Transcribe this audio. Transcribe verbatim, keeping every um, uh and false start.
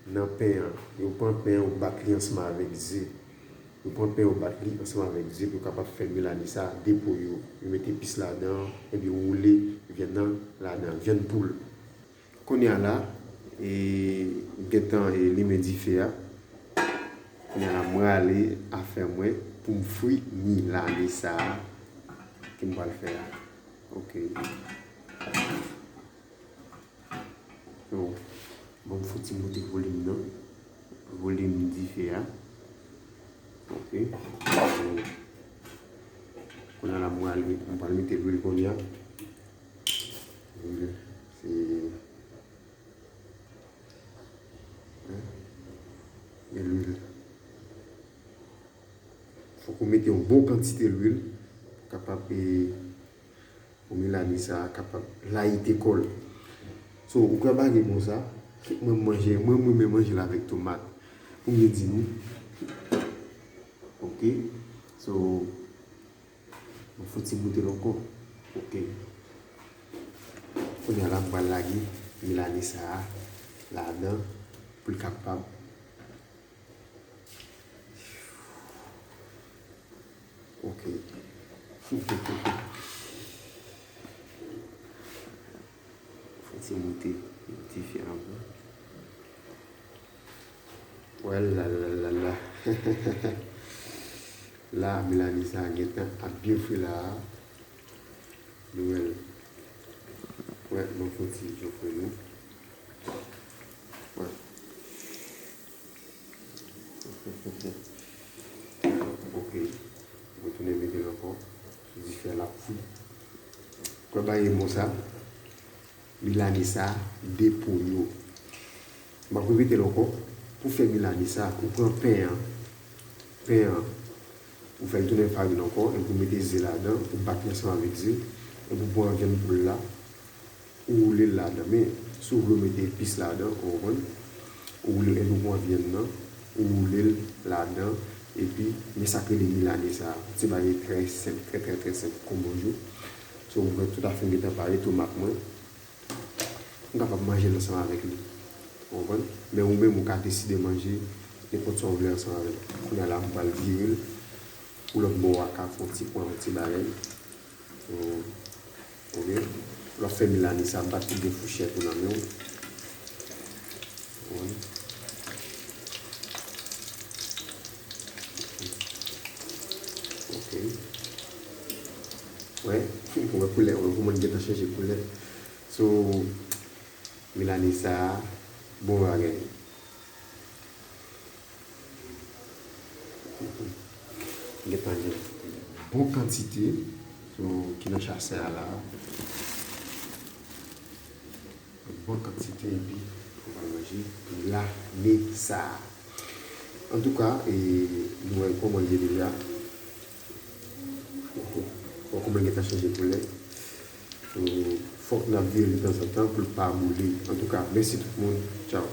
nan pen an. Yo pran pen an, yo bat li ansanm avèk ze. Yo pran pen, yo bat li ansanm avèk ze pou yo kapab fè milanesa depo yo. Yo mete epis ladan, ebyen yo woule vyann nan ladan, vyann poul. Kounye a la, e, m gentan, e, limen dife a. Kounye a la, m rale afè mwen pou m fri milanesa a ke m pral fè a. Ok. So, bon, m fouti moute volim nan. Volim dife a. Ok. So, kounye a la, m pral, m pral mete lwil kounye a. Lwil, se, hein? E lwil. Fòk ou mete yon bon kantite lwil pou kapab, e, pou milanesa a kapab layite kò l. So, ou kwè bagay bon sa, mwen manje, mwen, mwen renmen manje l avèk tomat. Pou m di nou. Ok. So, mwen fouti moute l ankò. Ok. Kounye a la, m pral lage milanesa a ladan pou l kapab Ok. Fè ti moute dife an. Wè la la la la. La, milanesa a gentan ap byen fri la. Nou wè l. Wè, nou fè ti jofre nou. Wè. Ok. Retounen mete l ankò sou dife a, l ap fri. Kwè bagay bon sa. Milanesa de pollo. M ap repete l ankò. Pou fè milanesa, ou pran pen an. Pen an. Ou fè l tounen farin ankò, epi ou mete ze ladan, ou bat li ansanm avèk ze, epi ou pran vyann poul la, ou woule l ladan. Men, si w vle w mete epis ladan, ou konprann, ou woule l, epi ou pran vyann nan, ou woule l ladan, epi men sa k rele milanesa. Se bagay trè senp, trè, trè, trè senp, kon bonjou. So, mwen tout afè m gentan pare, tomat mwen. M kapab manje l ansanm avèk li. Ou konprann? Men ou menm, ou ka deside manje nenpòt sa w vle ansanm avè l. Kounye a la, m pral vire l pou lòt bò a ka fè yon ti pwen, yon ti bagay. Oubyen, lè w ap fè milanesa, bat tout de fouchèt ou nan men w. Ou konprann? Ok. Wè, ou wè koulè, ou wè kòman l gentan chanje koulè. So, milanesa a, bon bagay. Gentan gen bon kantite, so, ki nan chasè a la. Bon kantite, epi nou pral manje milanesa. Antouka, e, nou wè kòman l ye deja. Bon, kòman l gentan chanje koulè. E, fòk n ap vire li tanzantan pou l pa boule. Antouka, mèsi tout moun. Tchaw.